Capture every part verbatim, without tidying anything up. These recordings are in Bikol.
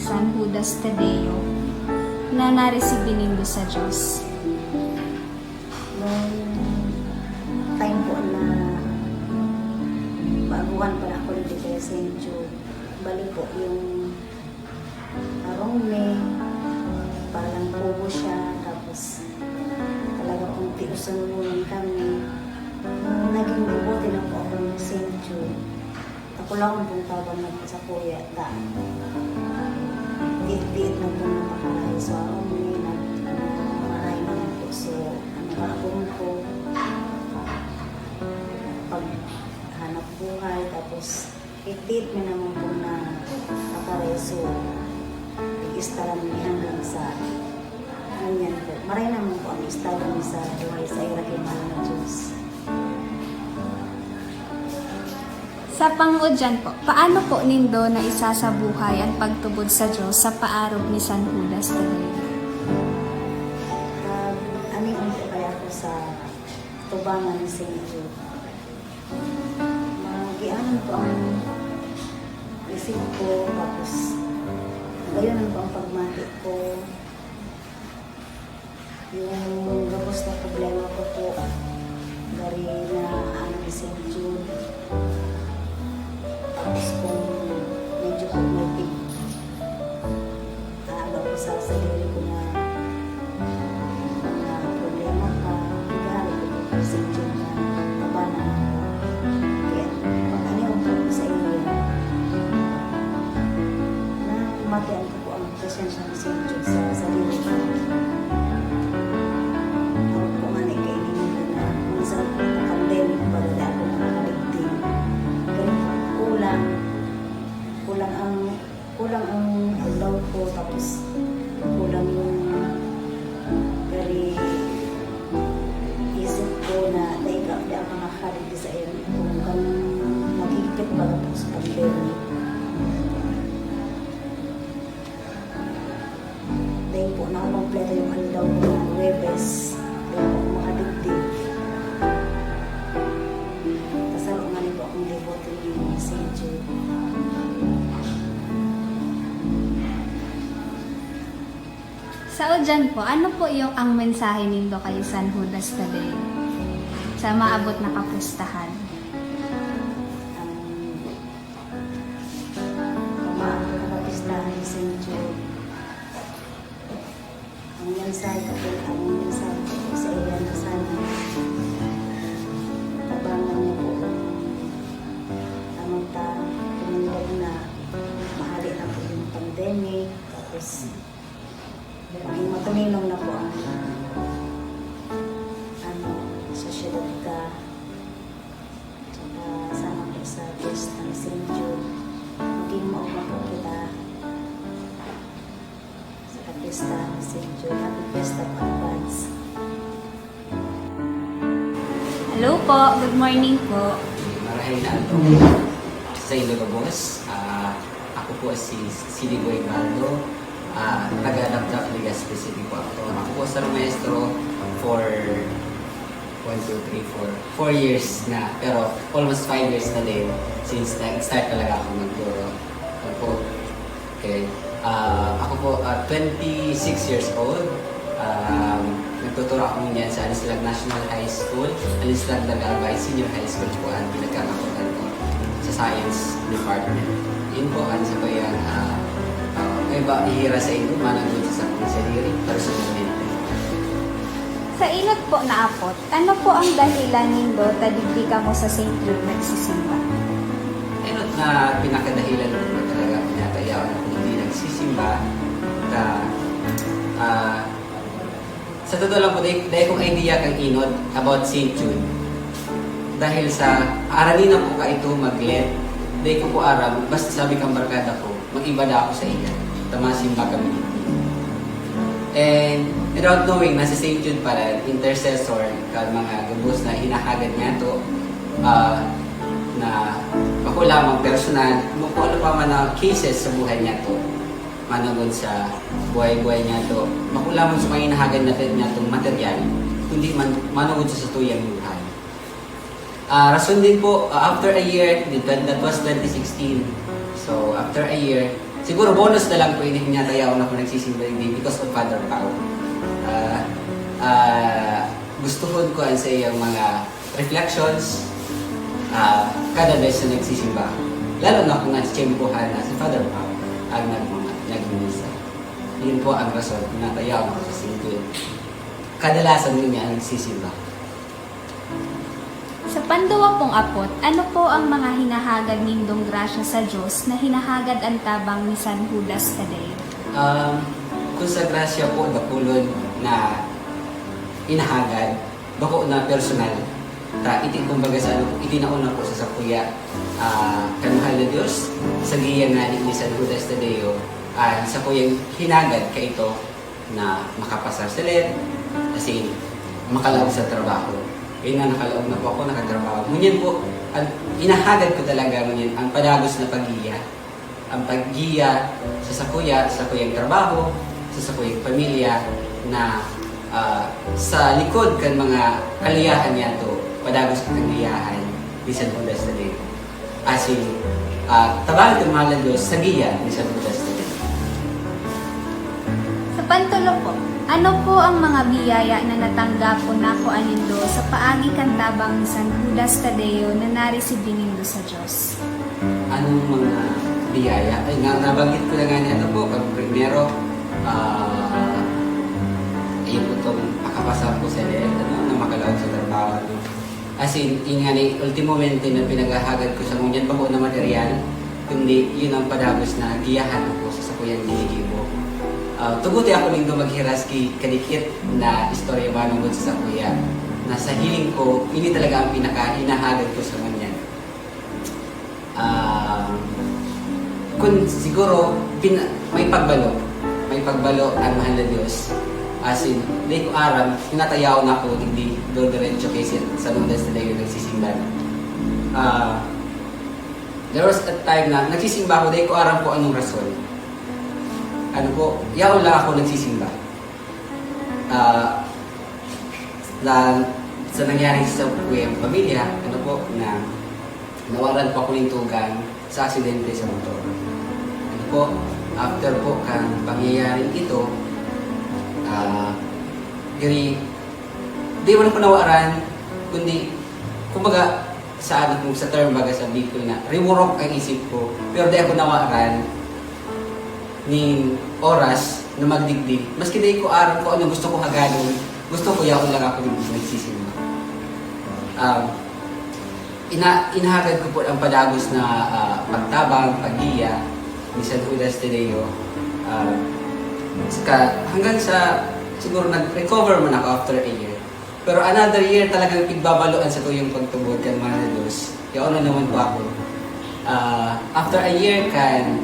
San Judas Tadeo na naresibi nindo sa Dios? Nung time po na baguhan pa na ako dito kay Saint Jude, bali po yung arong me, parang kubo siya, tapos talaga pong tiusan kami. Naging mabuti na po ako ng Saint Jude. Ako lang ang pong tabang na sa kuya, da. Tiit-tiit na po napakalayo. So, ako may nag-, maray naman po. So, ang mga abong ko, pag hanap buhay, tapos tiit-tiit mo naman po na pakaray. So, nag-istaran mi hanggang sa, ganyan po. Maray naman po ang istaran mi sa buhay sa ira kay mahal na Diyos. Sa pangudyan po, paano po nindo naisasabuhay an pagtubod sa Dios sa paarog ni San Judas Tadeo? Nag-aning po kaya ako sa tubangan ni Saint Jude. Magianan po ang isip ko, tapos gayon ang pagmati ko. Yung gabos na problema ko po, gari na ano ni Saint Jude. Tapos kung medyo cognitive, naaga ko sa sarili ko na mga problema ka, igahari ko po kay Saint Jude na tabanan ako. Kaya pag ano yung po sa inyo, na matian ko po ang presensya ni Saint Jude sa sarili ko. Ako po nga na ikainiwan ko na minsan pandemic pa rin ako nakaligting. Pero kulang, kulang ang, kulang ang adlaw ko, tapos kulang yung very isip ko na naika, di ako nakaligting sa iyo. Kung kang nakikipit baga po sa pandemic. Dahil po, nakakompleto yung aldaw ko na Huwebes. Dahil po, ako makadigdig. Kasalo nga rin po akong devote ni Saint Jude. Sa udyan po, ano po yung ang mensahe nindo kay San Judas Tadeo sa maabot na kapustahan? Ang pamaabot na kapustahan ni Saint Jude. Ang mensahe ko po, ang mensahe ko po sa iya na sana tabangan niyo po ang ano ta, tumindag na mahali na po yung pandemic, tapos maging matulinong na po ang ano, sosyedad ka. Tsaka sana po sa Diyos ng Saint Jude, maging maugma po kita sa kapistahan ni Saint Jude. Happy Fiesta po advance. Hello po, good morning po. Marhay na adlaw sa inyo gabos. Ah, ako po si Siliboy Baldo, ah, taga Dapdap, Legazpi City po ako. Ako po, sir, maestro for one, two, three, four, four years na. Pero almost five years na din since nag-start talaga ako magturo. Ako po, okay. Ah, ako po, ah, twenty-six years old. Um, nagtuturo ako ngayon sa Anislag National High School, Anislag Nagalbay Senior High School po ang pinagkakapotan ko sa Science Department. Yun po, ang sa ko yan, ah, ah, may ba ihira sa inyo, managod sa akong sarili, personalmente. Sa inot po na apot, ano po ang dahilan nindo ta digdi kamo sa Saint Jude nagsisimba? Enot na pinakadahilan ko talaga pinatayaw na kung hindi nagsisimba, ta, ah, sa totoo lang po, dahil, dahil kong idea kang inot about Saint Jude. Dahil sa arani na po ka ito mag-let, dahil ko po aram, basta sabi kang barkada ko, mag-iba na ako sa iya. Tamasin ba kami? And without knowing, nasa Saint Jude pa rin, intercessor, ka mga gabos na hinahagad niya to, ah, na bako lamang personal, kung ano pa man na cases sa buhay niya to, managod sa buhay-buhay niya to, bako lamang sa mga hinahagad natin niya tong material, kundi man, managod sa satuyang buhay. Ah, rason din po, ah, after a year, that, that was twenty sixteen. So, after a year, Siguro bonus na lang po ini nga tayaon ako nagsisimba digdi because of Father Pao. Ah, ah, gustohon ko ang sa iyang mga reflections, ah, kada beses na nagsisimba. Lalo na kung nagtiyempohan na si Father Pao ang nagmama-, nagmimisa. Yun po ang rason kung natayaon ako sa singko. Kadalasan yun nga ang nagsisimba. Sa panduwa pong apot, ano po ang mga hinahagad nindong grasya sa Diyos na hinahagad an tabang ni San Judas Tadeo? Um, kung sa grasya po, dakulon na inahagad, bako na personal. Ta, iti, kumbaga sa ano po, itinaon na po sa sakuya, ah, kan mahal na Diyos, sa giya nga ni, ni San Judas Tadeo, ah, sakuyang hinagad kaito na makapasar sa let, as in, makalaog sa trabaho. Yun nga, nakalaog na po ako, nakatrabaho. Ngunyan po, ang inahagad ko talaga ngunyan, ang padagos na paggiya. Ang paggiya sa sakuya, sa sakuyang trabaho, sa sakuyang pamilya, na, ah, sa likod kan mga kaliyahan niyato, padagos kitang giyahan, bisan po dahil sa dili. Asin, ah, tabangi kan mahal na Diyos sa giya ni San Judas Tadeo. Sa pantulo po, ano po ang mga biyaya na natanggap o nakua nindo sa paagi kan tabang ni San Judas Tadeo na naresibi nindo sa Diyos? Anong mga biyaya? Ay, nga, nabanggit ko na nga ni ano po, pag primero, ah, ayun po itong pakapasar ko sa let, ano, na makalaog sa trabaho, ano. As in, yun nga ni, ultimomente na pinaghahagad ko sa ngunyan bako na material, kundi yun ang padagos na giyahan ako sa sakuyang ginigibo. Ah, tuguti ako nindo maghiras ki kadikit na istorya manungod sa sakuya, na sa hiling ko, ini talaga ang pinakahinahagad ko sa ngunyan. Ah, kun siguro, pin-, may pagbalo. May pagbalo ang mahal na Diyos. As in, di ko aram, tinatayaw na ako, hindi dodiretso kay si San Judas Tadeo nagsisimba. Ah, there was a time na nagsisimba ako, di ko aram kung anong rason. Ano po, yaon lang ako nagsisimba. Ah, na, sa nangyari sa kuyang pamilya, ano po, na nawaran po ako ng tugang sa aksidente sa motor. Ano po, after po kan pangyayaring ito, ah, diri, di man ako nawaran, kundi, kumbaga, sa ano, kung sa term baga sa Bicol na, riwurok ang isip ko, pero di ako nawaran nin oras na magdigdi. Maski di ko aram kung ano gusto ko hagadon, gusto ko yaon lang ako digdi nagsisimba. Um, ina-, inahagad ko po ang padagos na, ah, pagtabang, paggiya ni San Judas Tadeo. Ah, saka hanggang sa siguro nag-recover man ako after a year. Pero another year, talagang pigbabaloan sa tuyong pagtubod kan mahal na Diyos. Yaon na naman po ako. Ah, after a year kan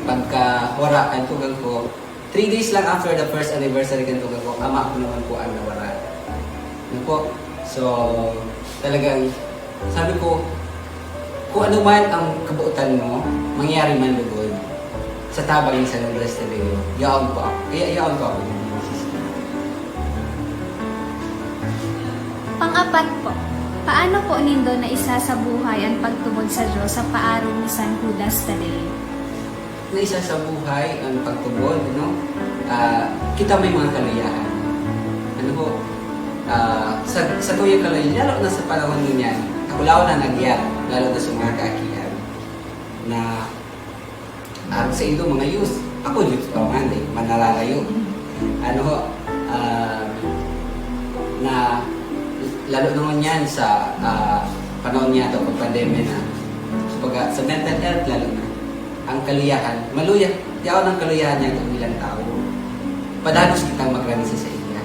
pagkawara kan tugang ko, three days lang after the first anniversary kan tugang ko, ama ko naman po ang nawara. Ano po? So, talagang, sabi ko, kung ano man ang kabuotan mo, mangyari man lugod sa tabang ni San Andres Tadeo, yaon po ako. Kaya yaon po ako ng P C C. Pang-apat po, paano po nindo naisasabuhay ang pagtubod sa Diyos sa paarog ni San Judas Tadeo? Naisasabuhay ang pagtubod, no? Ah, kita may mga kaliyahan. Ano po? Ah, sa, sa tuyang kalayo, lalo na sa panahon ngunyan, ako lang na nagya, lalo na sa mga kaakihan, na ang sa indo, mga youth, ako youth pa man, eh, manalalayo. Ano ho, ah, na lalo na ngunyan sa, ah, panahon niya daw pag pandemya na, kumbaga, sa mental health lalo na, ang kaliyahan, maluya, yaon ang kaliyahan niya itong ilang tao. Padagos kitang magrani sa iya.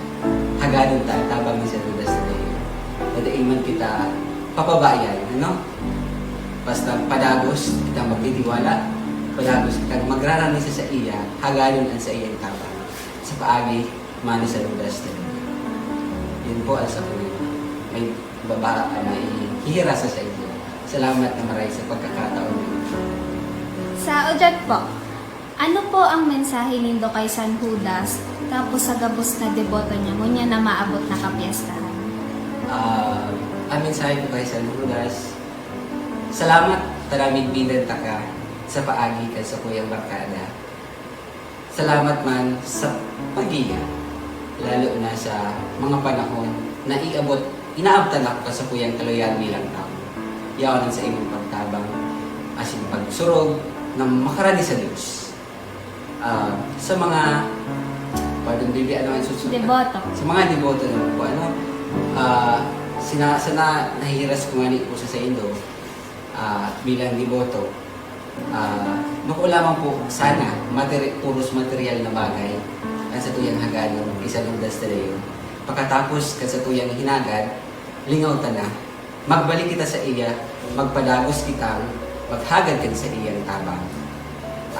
Hagadon ta, tabang ni San Judas Tadeo. Dadaing man kita papabayan, ano? Basta padagos kitang magtitiwala, padagos kitang magrarani sa saiya, hagadon an saiyang tabang sa paagi man ni San Judas Tadeo. Yun po ang sa kuya. May baba, ah, may hihira sa saiya. Salamat na maray sa pagkakataon. Sa udyat po, ano po ang mensahe nindo kay San Judas, tapos sa gabos na deboto niya ngunyan na maabot na kapyestahan? Ah, ang mensahe ko kay San Judas, salamat ta namigbidan taka. sa paagi kan sakuyang barkada. Salamat man sa pagiya, lalo na sa mga panahon na iabot, inaabtan ako kan sakuyang kaluyahan bilang tawo. Yaon ang saimong pagtabang asin pagsurog na makarani sa Dios. Ah, sa mga, pardon, baby, ano ang susunod? Deboto. Sa mga deboto naman po, ano, ah, sina-, sana nahihiras ko ngani po sa saindo, ah, bilang deboto, ah, bako lamang po sana materi-, puros material na bagay ang satuyang haganon ki San Judas Tadeo. Pakatapos kan satuyang hinagad, lingaw ta na. Magbalik kita sa iya, magpadagos kitang maghagad kan saiyang tabang.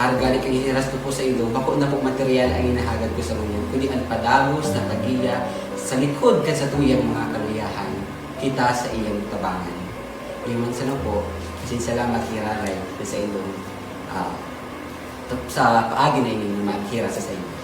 Arog gani kan hihiras ko po saindo, bako na po material ang hinahagad ko sa ngunyan, kundi an padagos na pagiya sa likod kan satuyang mga kaluyahan, kita sa iyang tabangan. Iyo man sana po, asin salamat giraray na saindong, ah, sa paagi na ini na maghiras sa saindo.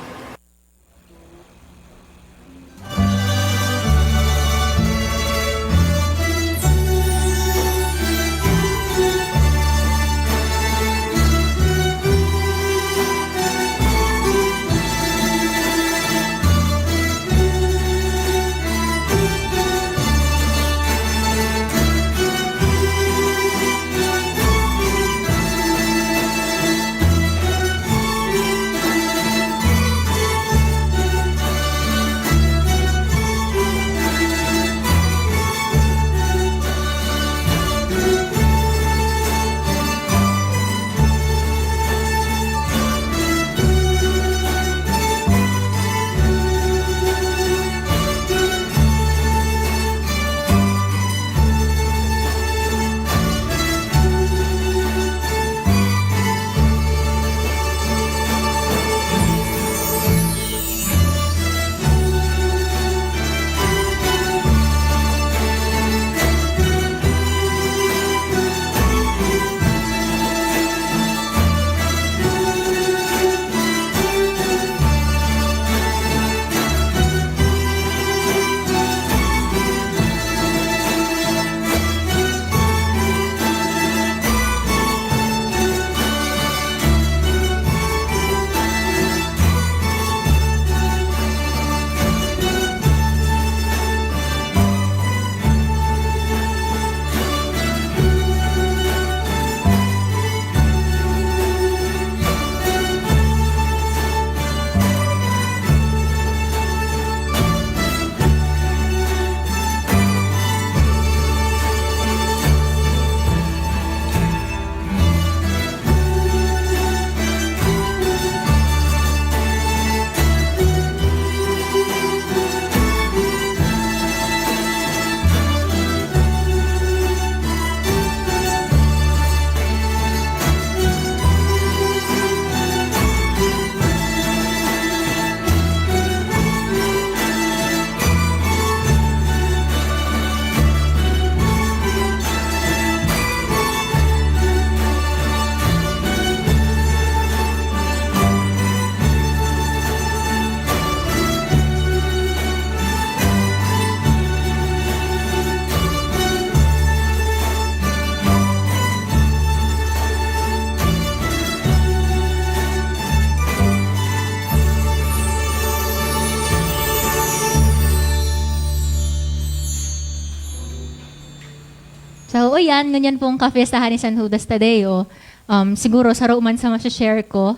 So, o yan, ngunyan pong kafiestahan ni San Judas Tadeo, um, siguro saro man sa masha-share ko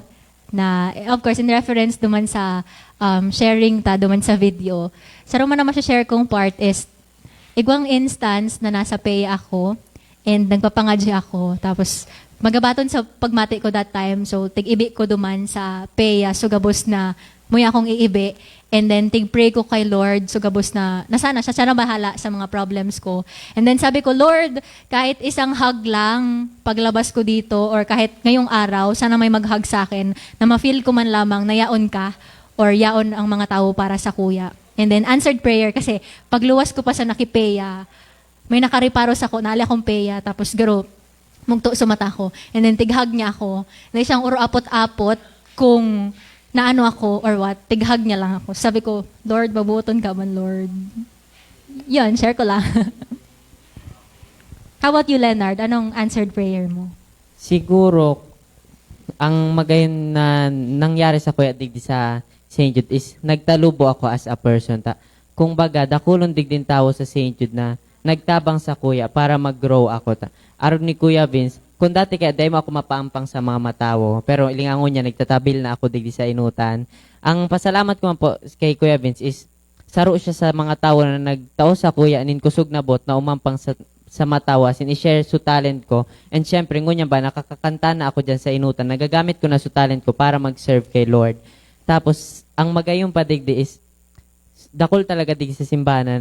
na, of course, in reference duman sa, um, sharing ta duman sa video, saro man na masha-share kong part is, igwang instance na nasa peya ako and nagpapangadya ako. Tapos, magabaton sa pagmati ko that time, so, tig-ibi ko duman sa peya, so, gabos na muya akong iibi. And then, tig-pray ko kay Lord. So, gabos na, na sana siya, siya na bahala sa mga problems ko. And then, sabi ko, "Lord, kahit isang hug lang, paglabas ko dito, or kahit ngayong araw, sana may mag-hug sa akin, na ma-feel ko man lamang na yaon ka, or yaon ang mga tao para sa kuya." And then, answered prayer, kasi pagluwas ko pa sa nakipeya, may nakareparo sako, naali akong peya, tapos garo, mugto sa mata ko. And then, tighag niya ako. Na siyang uro apot-apot kung naano ako or what, tighag niya lang ako. Sabi ko, "Lord, mabuoton ka man, Lord." Yun, share ko lang. How about you, Leonard? Anong answered prayer mo? Siguro, Ang magayon na nangyari sakuya digdi sa Saint Jude is nagtalubo ako as a person ta. Kumbaga, dakulon digding tawo sa Saint Jude na nagtabang sakuya para mag-grow ako ta. Arog ni Kuya Vince, kung dati kaya dai mo ako mapaampang sa mga matawo, pero lingangon niya, nagtatabil na ako digdi sa inutan. Ang pasalamat ko man po kay Kuya Vince is saro siya sa mga tawo na nagtao sakuya nin kusog na boot na umampang sa, sa matawo, as in, i-share su talent ko. And syempre, ngunyan ba, nakakakanta na ako diyan sa inutan. Nagagamit ko na su talent ko para mag-serve kay Lord. Tapos, ang magayon pa digdi is, dakul talaga digdi sa simbahan na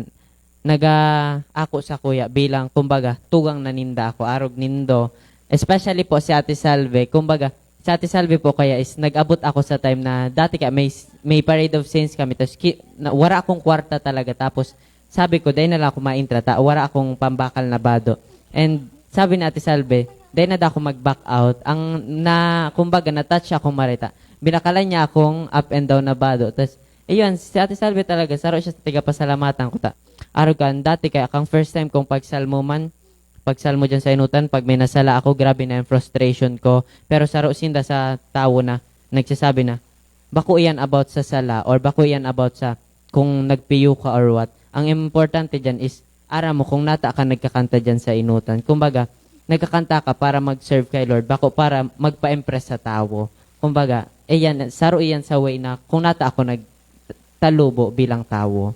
naga-ako sakuya bilang, kumbaga, tugang na ninda ako, arog nindo. Especially po si Ate Salve. Kumbaga, si Ate Salve po kaya is nag-abot ako sa time na dati kaya may, may Parade of Saints kami, tapos ki-, na, wara akong kwarta talaga, tapos sabi ko, "Dai na lang ako maintra, ta, wara akong pambakal na bado." And sabi ni Ate Salve, "Dai na daw ako mag-back out." Ang na, kumbaga, na-touch ako, marita. Binakalan niya akong up and down na bado. Tapos, ayun, si Ate Salve talaga, saro siya sa tigapasalamatan ko ta. Arog kan, dati kaya kang first time kong pagsalmo man, pagsalmo dyan sa inutan, pag may nasala ako, grabe na yung frustration ko. Pero saro sinda sa tawo na nagsasabi na, "Bako iyan about sa sala or bako iyan about sa kung nagpiyo ka or what." Ang importante dyan is, aram mo kung nata ka nagkakanta dyan sa inutan. Kumbaga, nagkakanta ka para mag-serve kay Lord, bako para magpa-impress sa tawo. Kumbaga, iyan, saro iyan sa way na kung nata ako nagtalubo bilang tawo.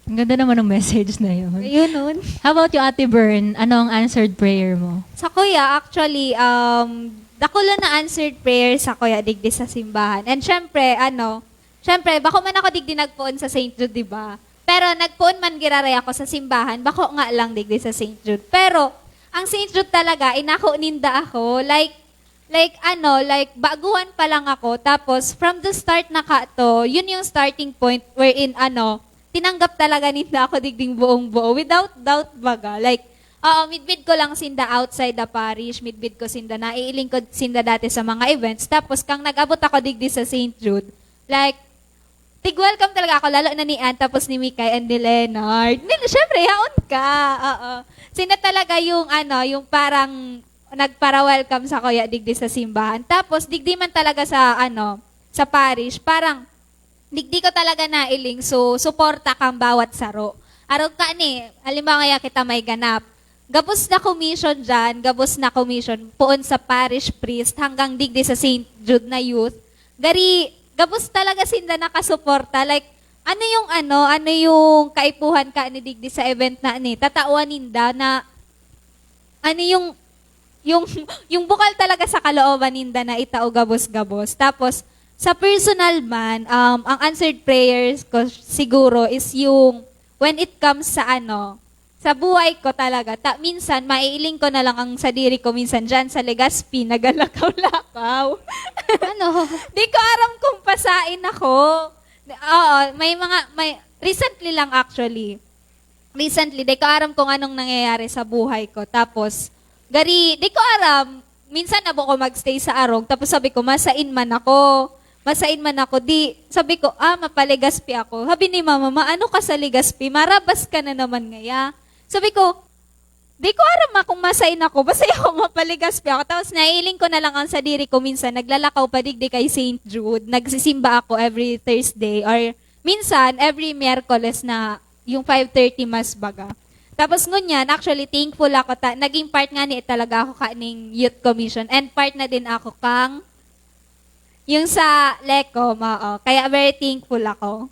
Ang ganda naman ng message na yun. Ayun, nun. How about you, Ate Bern? Ano ang answered prayer mo? Sa kuya, actually, um, dakula na answered prayer sa kuya digdi sa simbahan. And syempre, ano, syempre, bako man ako digdi nagpoon sa Saint Jude, di ba? Pero nagpoon man giraray ako sa simbahan, bako nga lang digdi sa Saint Jude. Pero, ang Saint Jude talaga, inako ninda ako. Like, like, ano, like, baguhan pa lang ako. Tapos, from the start na kato, yun yung starting point wherein, ano, tinanggap talaga ninda ako digding buong buo. Without doubt, baga. Like, oo, midbid ko lang sinda outside the parish. Midbid ko sinda, naiiling ko sinda dati sa mga events. Tapos, kang nag-abot ako digdi sa Saint Jude, like, tig-welcome talaga ako, lalo na ni Ann, tapos ni Mikay and ni Leonard. Ni, syempre, yaon ka. Oo. Sila talaga yung, ano, yung parang nagpara-welcome sa kuya digdi sa simbahan. Tapos, digdi man talaga sa, ano, sa parish, parang, digdi ko talaga nailing. So, suporta kang bawat saro. Arog ka ni, halimbawa ngaya kita may ganap. Gabos na commission dyan, gabos na commission, poon sa parish priest, hanggang digdi sa Saint Jude na youth. Gari, gabos talaga sinda nakasuporta. Like, ano yung ano, ano yung kaipuhan ka ni digdi sa event na ni? Tatawan ninda na, ano yung, yung, yung bukal talaga sa kalooban ninda na itao gabos-gabos. Tapos, sa personal man, um, ang answered prayers ko siguro is yung when it comes sa ano, sa buhay ko talaga. Ta, minsan, maiiling ko na lang ang sadiri ko minsan dyan sa Legazpi, nagalakaw-lakaw. Ano? Di ko aram kung pasain ako. Oo, may mga, may, recently lang actually. Recently, di ko aram kung anong nangyayari sa buhay ko. Tapos, gari, di ko aram, minsan nabo ko magstay sa arog, tapos sabi ko, "Masain man ako. Masain man ako." Di, sabi ko, "Ah, mapa-Legazpi ako." Sabi ni mama, "Ma, ano ka sa Legazpi? Marabas ka na naman ngaya." Sabi ko, "Di ko aram, ma, kung masain ako. Basta ako, mapa-Legazpi ako." Tapos naiiling ko na lang ang sadiri ko minsan. Naglalakaw pa digdi kay Saint Jude. Nagsisimba ako every Thursday or minsan every Miyerkules na yung five thirty mass baga. Tapos ngunyan, actually, thankful ako. Ta, naging part nga ni talaga ako kaning Youth Commission. And part na din ako kang, yung sa Lecom, oo. Kaya very thankful ako.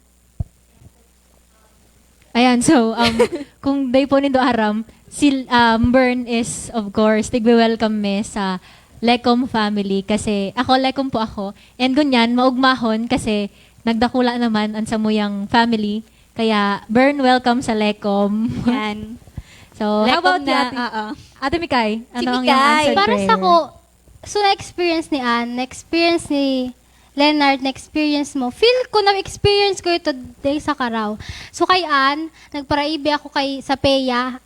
Ayan, so, um, kung dai po nindo aram, si, um, Bern is, of course, tigwi-welcome me sa Lecom family kasi ako, Lecom po ako. And ngunyan, maugmahon kasi nagdakula naman ang samuyang family. Kaya, Bern, welcome sa Lecom. Yan. So, how Lecom about you, na, Ate, oo. Ate Mikay? Si ano ang iyong Mikay. Answered Para prayer? Sa ko, so, na-experience ni Ann, na-experience ni Leonard, na-experience mo. Feel ko, na-experience ko ito day sa Karaw. So, kay Ann, nagparaibi ako kay, sa Peya.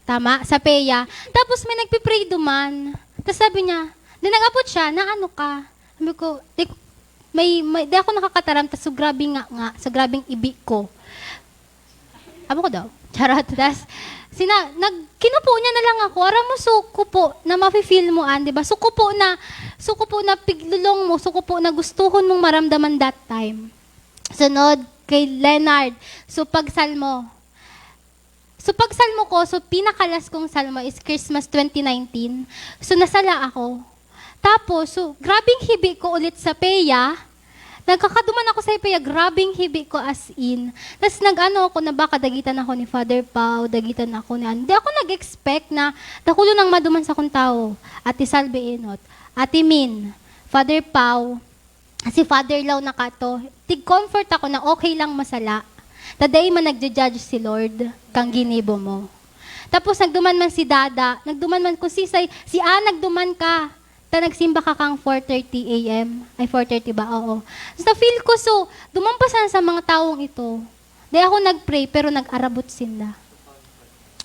Tama? Sa Peya. Tapos, may nagpipray duman. Tapos sabi niya, di nag-abot siya, na ano ka? Sabi ko, di, ko- may, may, di ako nakakataram, tas so grabe nga nga, so grabing ibi ko. Amo ko daw. Charot. Tas, Sina-, nag-, kinupo niya na lang ako. Aram mo, so kupo na mafe-feel mo, an, di ba? So kupo na, so kupo na piglulong mo, so kupo na gustuhon mong maramdaman that time. Sunod, kay Leonard. So, pagsalmo. So, pagsalmo ko, so, pinakalas kong salmo is Christmas twenty nineteen. So, nasala ako. Tapos, so, grabing hibi ko ulit sa peya. Nagkakaduman ako sa peya, grabing hibi ko as in. Tas nag-ano ako na baka dagitan ako ni Father Pao, dagitan ako ni ano. Di ako nag-expect na dakulo nang maduman sa kong tao. Ate Salve Enot, Ate Min, Father Pao, si Father Lau na kato. Tig-comfort ako na okay lang masala. Ta dai man nagja-judge si Lord kang ginibo mo. Tapos nagduman man si Dada, nagduman man kung sisay, si A nagduman ka. Ta nagsimba ka kang four thirty A M, ay, four thirty ba? Oo. So, na-feel ko, so, duman pa sana sa mga tawong ito. Di ako nag-pray, pero nag-arabot sinda.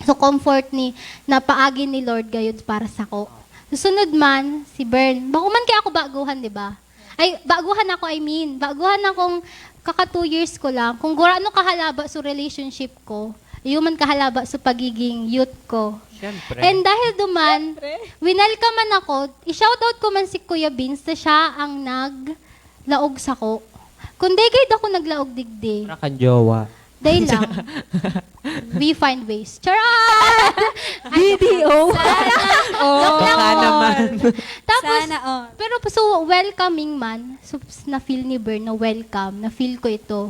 So, comfort ni, na paagi ni Lord gayud para sako. Susunod man, si Bern. Bako man kaya ako baguhan, di ba? Ay, baguhan ako, I mean. Baguhan akong kaka two years ko lang. Kung gurano kahalaba sa relationship ko, iyo man kahalaba sa pagiging youth ko. Siyempre. And dahil duman, winelcome man ako, i-shoutout ko man si Kuya Vince na siya ang naglaog sako. Kung di gayud ako naglaog digdi, Para kang jowa. day lang. We find ways. Charot! B D O. Oh. Baka naman. Tapos, Sana all. Pero so welcoming man, so, na-feel ni Bern na welcome, na-feel ko ito.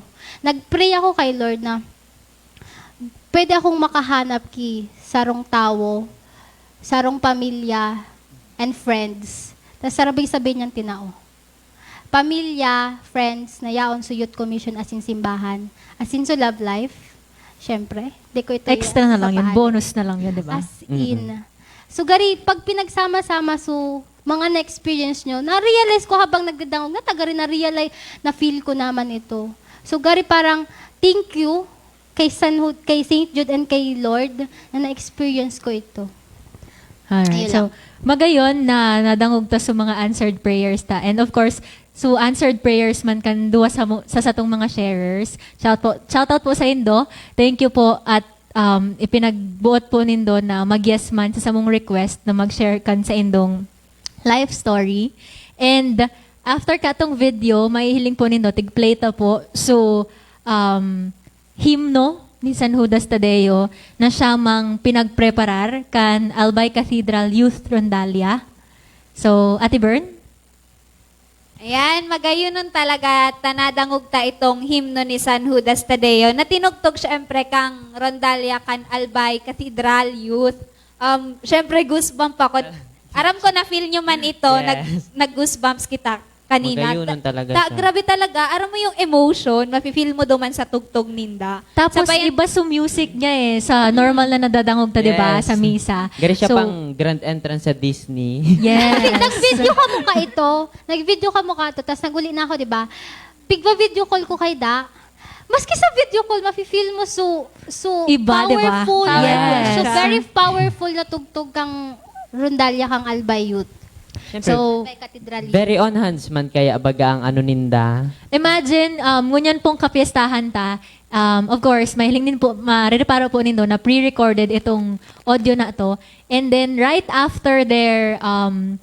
Nag-pray ako kay Lord na pwede akong makahanap ki sarong tawo, sarong pamilya, and friends. Tapos sarabay-sabay niyang tinao. Pamilya, friends, na yaon sa Youth Commission asin simbahan. Asin sa love life, syempre. Di ko ito Extra na lang yun. Papaano. Bonus na lang yun, di ba? As in. So, gari, pag pinagsama-sama, so, mga na-experience nyo, na-realize ko habang nagdadangog na, tagari na-realize, na-feel ko naman ito. So, gari, parang, thank you kay San Ju- kay Saint Jude and kay Lord na na-experience ko ito. Alright. Ayun So, magayon na nadangog ta sa mga answered prayers ta. And of course, so answered prayers man kan duwa sa, mo- sa satong mga sharers. Shout, po, shout out po sa indo. Thank you po at um, ipinagbuot po nindo na mag-yes man sa samong request na mag-share kan sa indong life story. And after katong video, mahihiling po nindo, tig-play ta po. So, um, himno ni San Judas Tadeo na siya mang pinagpreparar kan Albay Cathedral Youth Rondalia. So, Ate Bern? Ayan, magayonon talaga ta nadangog ta itong himno ni San Judas Tadeo na tinugtog syempre kang Rondalia kan Albay Cathedral Youth. Um, syempre, goosebump ako. Aram ko na-feel nyo man ito, Yes. nag, nag-goosebumps kita kanina. Magayonon talaga Ta- siya. Grabe talaga. Aram mo yung emotion, mafe-feel mo duman sa tugtog ninda. Tapos Sabayan- iba sa music niya eh, sa normal na nadadangog ta, di ba, Yes. sa misa. Gari siya So, pang grand entrance sa Disney. Yes. Nag-video ka mo ka ito. Nag-video ka mo ka ito. Tapos nag-uli na ako, di ba? Pigpa-video call ko kay Da. Maski sa video call, mafe-feel mo so, so Iba, di ba? powerful. Yes. So, very powerful na tugtog kang Rondalia kang Albay Youth. Siyempre, So, Albay Cathedral Youth. very on hands man kaya baga ang ano ninda. Imagine, um, ngunyan pong kapiestahan ta, um, of course, mahiling din po, marereparo po nindo na pre-recorded itong audio na to. And then, right after their um,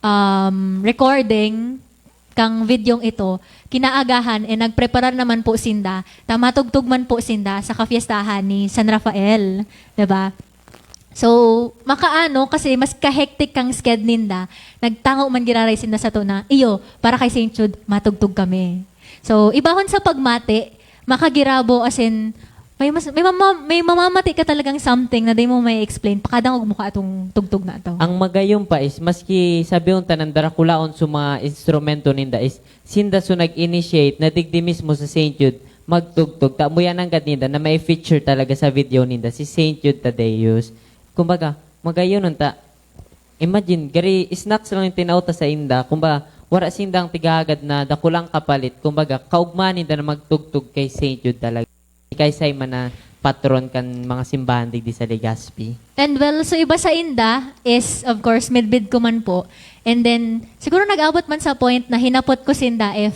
um, recording kang videong ito, kinaagahan, eh, nagpreparar naman po sinda, ta matugtog man po sinda sa kafiestahan ni San Rafael, di ba? So, makaano, kasi mas kahektik kang sked ninda, nagtango man giraray sinda sa to na, iyo, para kay Saint Jude, matugtog kami. So, ibahon sa pagmati, makagirabo, as in, may, mas, may, mama, may mamamati ka talagang something na di mo may explain, pakadangog mo ka atong tugtog na to. Ang magayon pa is, maski sabi unta ng darakulaon sa mga instrumento ninda is, sinda so nag-initiate na digdi mismo sa Saint Jude, magtugtog. Ta, muya nanggad ninda na may feature talaga sa video ninda, si Saint Jude Tadeus. Kumbaga, magayon unta. Imagine, gari snacks lang yung tinao ta sa inda. Kumbaga, wala sindang tigahagad na dakulang kapalit. Kumbaga, kaugma ninda na magtugtog kay Saint Jude talaga. Kay Simon na patron kan mga simbahan digdi sa Legazpi. And well, so iba sa inda is, of course, midbid ko man po. And then, siguro nag-abot man sa point na hinapot ko sinda if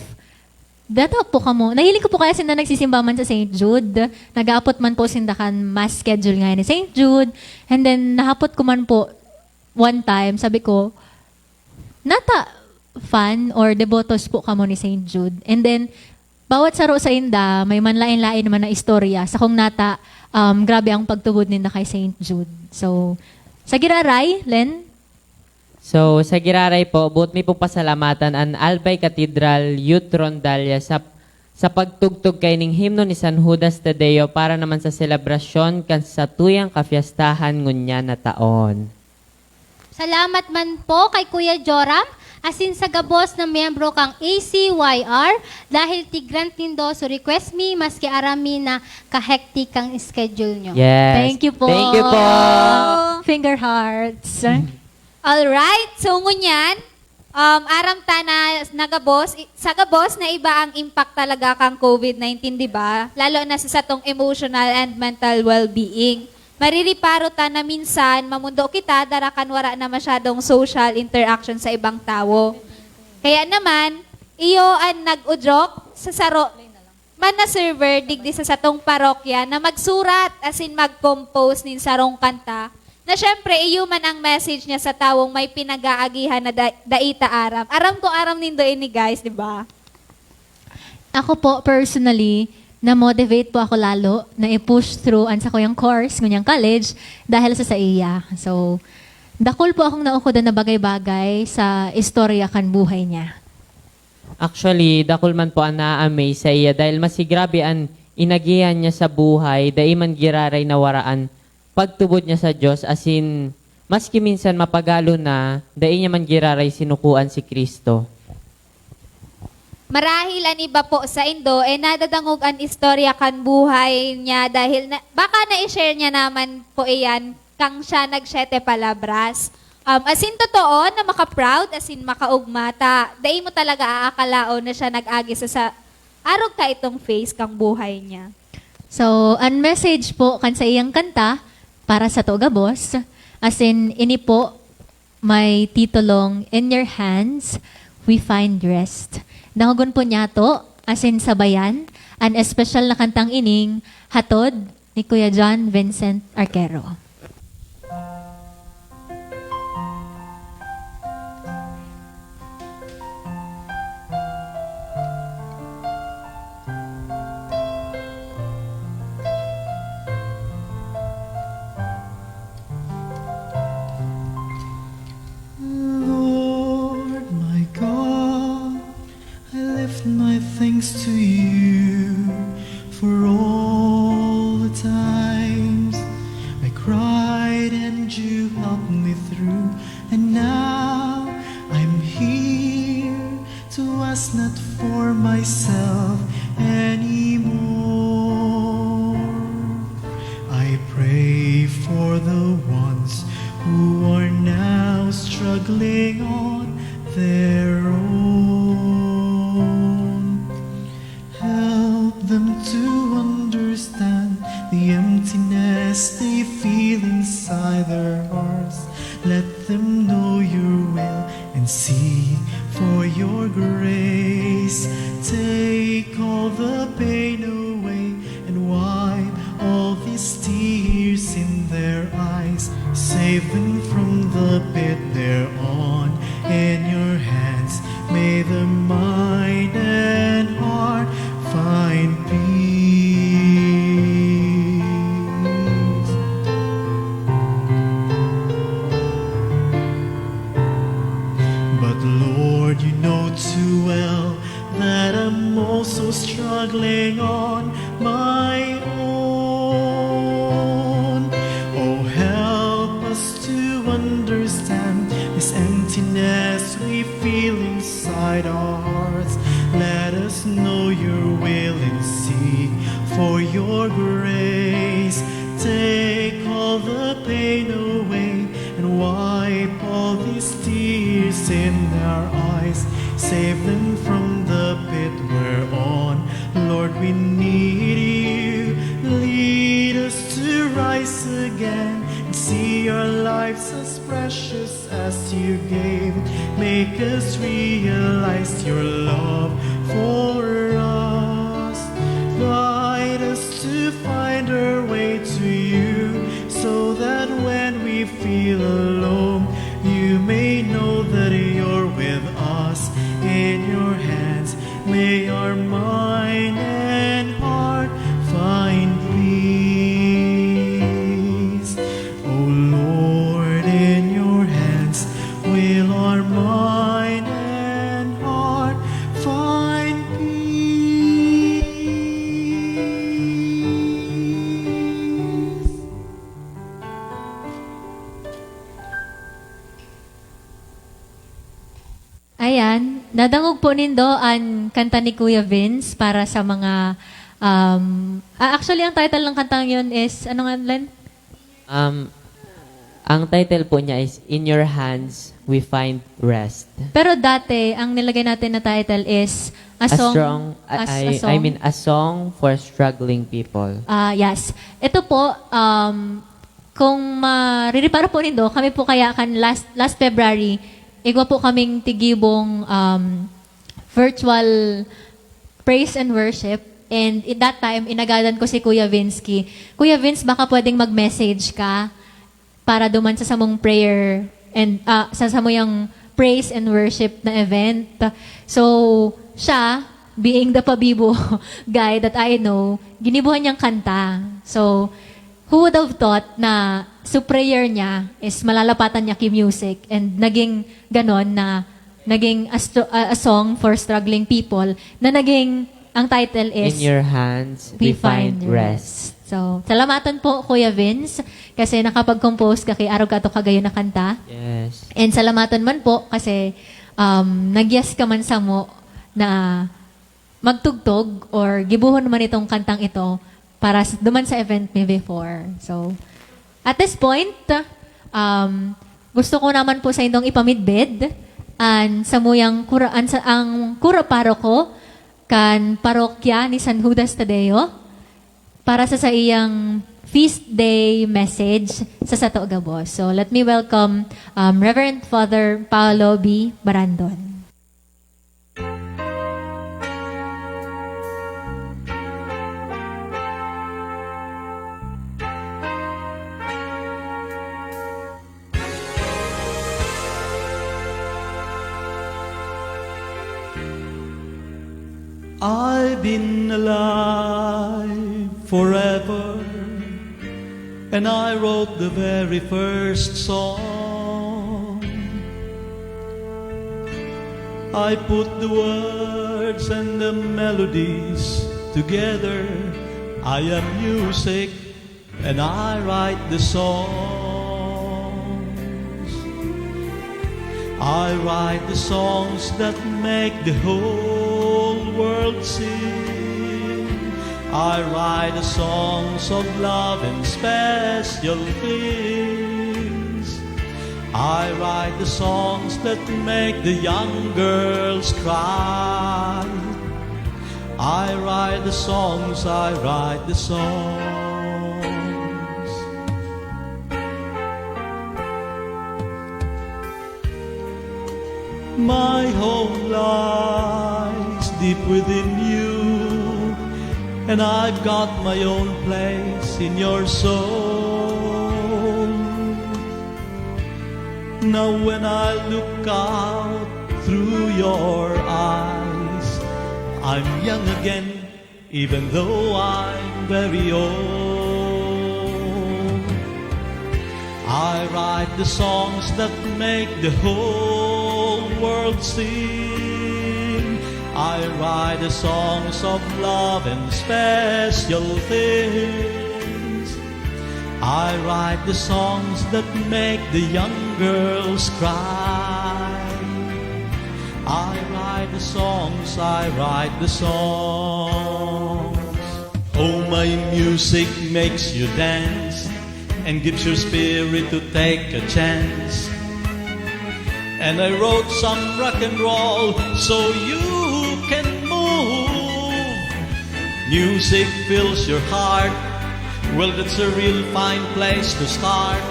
Data po kamo. Nahiling ko po kaya sinda nagsisimba man sa Saint Jude. Nag-aapot man po sinda kan mass schedule nga ni Saint Jude. And then, nahapot ko man po one time, sabi ko, "Nata fan or debotos po kamo ni Saint Jude?" And then, bawat saro sa inda, may manlain-lain naman na istorya. Sa kung nata, um, grabe ang pagtubod ninda kay Saint Jude. So, sa giraray, Len? So, sa giraray po, buot mi pong pasalamatan an Albay Cathedral Youth Rondalla sa, sa pagtugtog kaining himno ni San Judas Tadeo para naman sa selebrasyon kan satuyang kafiestahan ngunyan na taon. Salamat man po kay Kuya Joram, asin sa gabos na miyembro kang A C Y R, dahil tigrant nindo so request mi, maski aram mi na ka-hectic ang schedule nyo. Yes. Thank you po. Thank you po. Finger hearts. Alright, so ngunyan, um, aram ta na nagabos, i- sa gabos na iba ang impact talaga kang COVID nineteen, di ba? Lalo na sa satong emotional and mental well-being. Maririparo ta na minsan, mamundo kita, dara kan wara na masyadong social interaction sa ibang tawo. Kaya naman, iyo an nag-udyok sa saro man na server digdi sa satong parokya na magsurat asin mag-compose nin sarong kanta na syempre iyo man ang message niya sa tawong may pinag-aagihan na da- dai ta aram. Aram ko aram nindo ini, guys, di ba? Ako po, personally, na-motivate po ako lalo na i-push through an sakuyang course, ngunyan college, dahil sa saiya. So, dakul po akong naukodan na bagay-bagay sa istorya kan buhay niya. Actually, dakul man po an na-amaze sa iya dahil mas grabe an inagihan niya sa buhay, dai man giraray nawara an pagtubod niya sa Dios, asin maski minsan mapagalo na, dai niya man giraray sinukoan si Cristo. Marahil an iba po sa indo, eh nadadangog an istorya kan buhay niya dahil na, baka na-share niya naman po iyan kang siya nag-Siete Palabras. Um, asin totoo na maka-proud, asin makaugma ta. Dai mo talaga aakalaon na siya nag-agi sa, sa arog ka itong phase kang buhay niya. So, an message po kan saiyang kanta para sa to gabos, asin ini po may titulong In Your Hands We Find Rest. Dangogon po niyato, asin sabayan, an espesyal na kantang ining hatod ni Kuya John Vincent Arquero. Lord my God, I lift my thanks to you for all the times I cried and you helped me through. And now I'm here to ask not for myself anymore. I pray for the ones who are now struggling on their own. Help them to understand the emptiness they feel inside their hearts. Let them know your will and seek for your grace. Take all the pain away and wipe all these tears in their eyes. Save them from the pit they're on. In your hands, may the mind and heart find peace. But Lord, you know too well that I'm also struggling on my own. Oh, help us to understand this emptiness we feel inside our hearts. Let us know your will and seek for your grace. Take all the pain away and wipe all these tears in our eyes. Save them from the pit we're on. Lord, we need you. Lead us to rise again and see our lives as precious as you gave. Make us realize your love for Our mind and heart find peace. O Lord, in your hands will our mind and heart find peace. Ayan, nadangog po nindo an kanta ni Kuya Vince para sa mga, um, ah, actually, ang title ng kantang yun is, ano nga, Len? Um, ang title po niya is In Your Hands We Find Rest. Pero dati, ang nilagay natin na title is A Song, strong, as I, a song. I mean, a song for struggling people. Ah, yes. Ito po, um, kung mariripara po nindo, kami po kaya kan last, last February, igwa po kaming tigibong um, virtual praise and worship. And at that time, inagadan ko si Kuya Vinsky. Kuya Vince, baka pwedeng mag-message ka para duman sa samong prayer and ah, sa samuyang praise and worship na event. So, siya, being the Pabibo guy that I know, ginibuhan niyang kanta. So, who would have thought na sa prayer niya is malalapatan niya ki music and naging ganon na naging a, str- a, a song for struggling people na naging ang title is In your hands, we, find rest. So, salamaton po, Kuya Vince, kasi nakapag-compose ka kay Arog Kato Kagayon na kanta. Yes. And salamaton man po kasi um, nag-yes ka man samo na magtugtog or gibuhon man itong kantang ito para s- duman sa event mi before. So, at this point, um, gusto ko naman po sa indong ipamidbid an samuyang kura, an sa, ang kura paroko kan parokya ni San Judas Tadeo para sa saiyang feast day message sa sato gabos. So, let me welcome um, Reverend Father Paolo B. Barandon. I've been alive forever, and I wrote the very first song. I put the words and the melodies together. I am music, and I write the songs. I write the songs that make the whole world sing. I write the songs of love and special things. I write the songs that make the young girls cry. I write the songs, I write the songs. My home lies deep within you, and I've got my own place in your soul. Now when I look out through your eyes, I'm young again, even though I'm very old. I write the songs that make the whole world sing. I write the songs of love and special things. I write the songs that make the young girls cry. I write the songs, I write the songs. Oh, my music makes you dance and gives your spirit to take a chance. And I wrote some rock and roll so you can move. Music fills your heart. Well, that's a real fine place to start.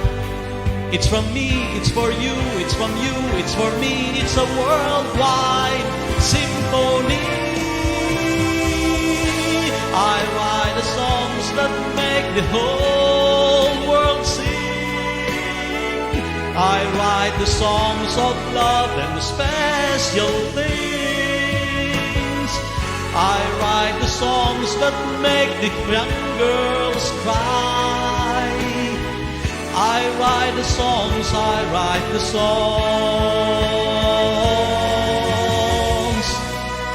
It's from me, it's for you, it's from you, it's for me. It's a worldwide symphony. I write the songs that make the whole world sing. I write the songs of love and special things. I write the songs that make the young girls cry. I write the songs, I write the songs.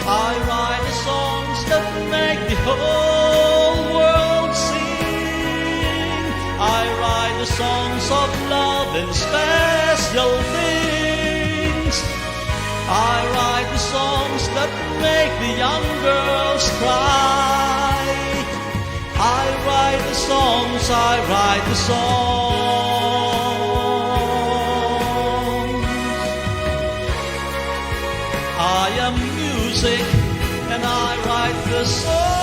I write the songs that make the whole world sing. I write the songs of love and special things. I write the songs that make the young girls cry. I write the songs, I write the songs. I am music and I write the songs.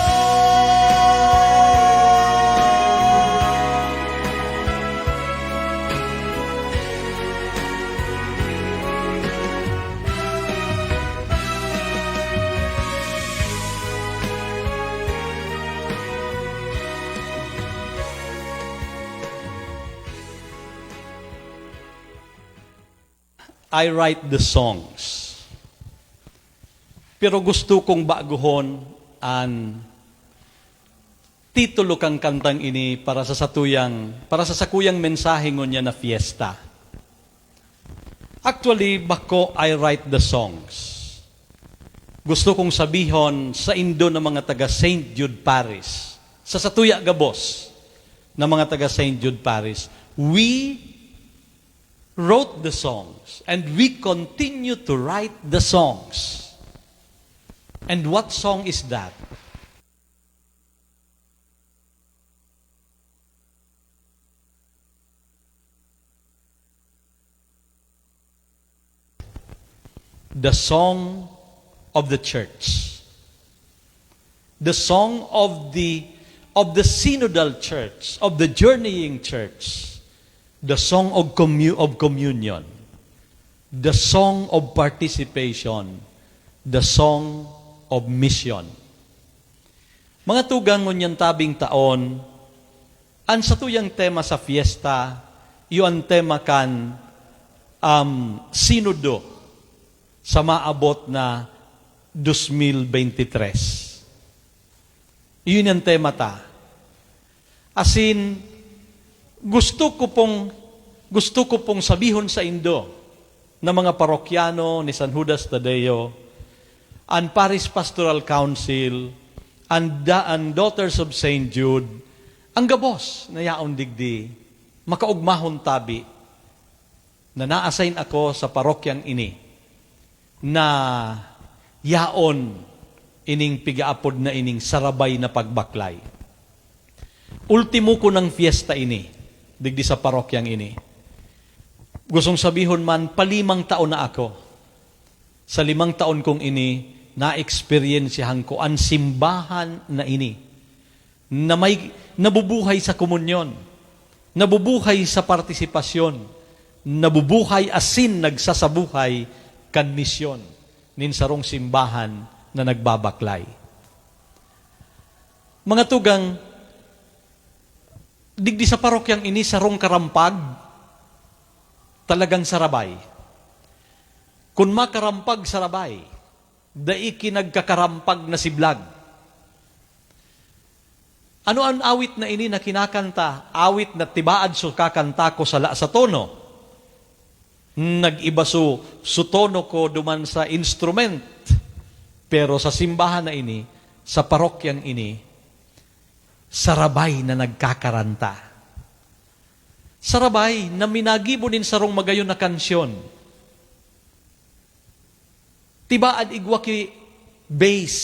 I write the songs. Pero gusto kong baguhon an titulo kan kantang ini para sa satuyang, para sa sakuyang mensahe ngunyan na fiesta. Actually, bako I write the songs. Gusto kong sabihon saindo na mga taga Saint Jude Parish, sa satuya gabos na mga taga Saint Jude Parish, we wrote the songs and we continue to write the songs. And what song is that? The song of the church. The song of the, of the synodal church, of the journeying church. The song of commu-, of communion. The song of participation. The song of mission. Mga tugang, ngunyan tabing taon, an satuyang tema sa fiesta, iyo an tema kan, um, Sinodo sa maabot na dos mil bente tres. Iyon an tema ta. Asin, gusto ko pong, gusto ko pong sabihon saindo na mga parokyano ni San Judas Tadeo, an Parish Pastoral Council, an da-, an Daughters of Saint Jude, an gabos na yaon digdi, makaogmahon tabi na na-assign ako sa parokyang ini na yaon ining pigaapod na ining sarabay na pagbaklay. Ultimo ko nang fiesta ini, digdi sa parokyang ini. Gustong sabihon man, palimang taon na ako. Sa limang taon kong ini, naeksperyensyahan ko an simbahan na ini na may nabubuhay sa komunyon, nabubuhay sa partisipasyon, nabubuhay asin nagsasabuhay kan misyon nin sarong simbahan na nagbabaklay. Mga tugang, digdi sa parokyang ini, sarong karampag, talagang sarabay. Kun makarampag, sarabay. Dai ki nagkakarampag na siblag. Ano an awit na ini na kinakanta? Awit na tibaad so kakanta ko sala sa tono. Nag-iba so, so tono ko duman sa instrument. Pero sa simbahan na ini, sa parokyang ini, sarabay na nagkakaranta. Sarabay na minagibo nin sarong magayon na kansyon. Tibaad igwa ki bass,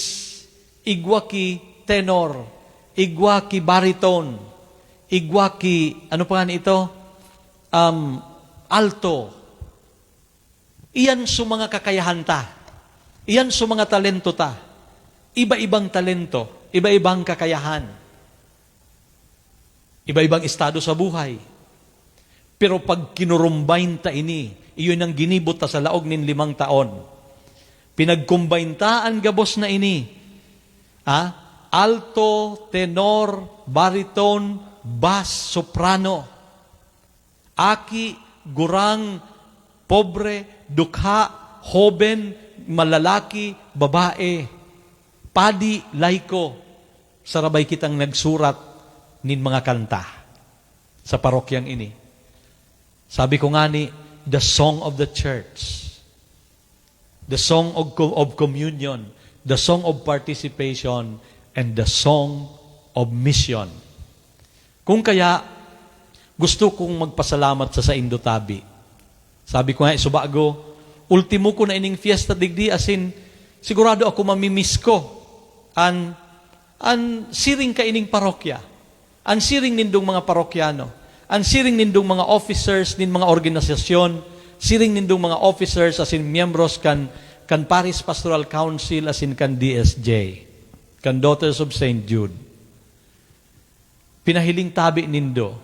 igwa ki tenor, igwa ki baritone, igwa ki, ano pa nga ito? Um, alto. Iyan so mga kakayahan ta. Iyan so mga talento ta. Iba-ibang talento, iba-ibang kakayahan. Iba-ibang estado sa buhay. Pero pag kinurumbayn ta ini, iyon ang ginibo ta sa laog nin limang taon. Pinagkumbayn ta an gabos na ini. Ha? Alto, tenor, baritone, bass, soprano. Aki, gurang, pobre, dukha, hoben, malalaki, babae. Padi, laiko, sarabay kitang nagsurat nin mga kanta sa parokyang ini. Sabi ko ngani, the song of the church, the song of, co- of communion, the song of participation, and the song of mission. Kung kaya, gusto kong magpasalamat sa saindo tabi. Sabi ko nga, subago, ultimo ko na ining fiesta digdi, asin sigurado ako mamimiss ko an, an siring kaining parokya, an siring nindong mga parokyano, an siring nindong mga officers nin mga organisasyon, siring nindong mga officers asin miyembros kan, kan Parish Pastoral Council asin kan D S J, kan Daughters of Saint Jude. Pinahiling tabi nindo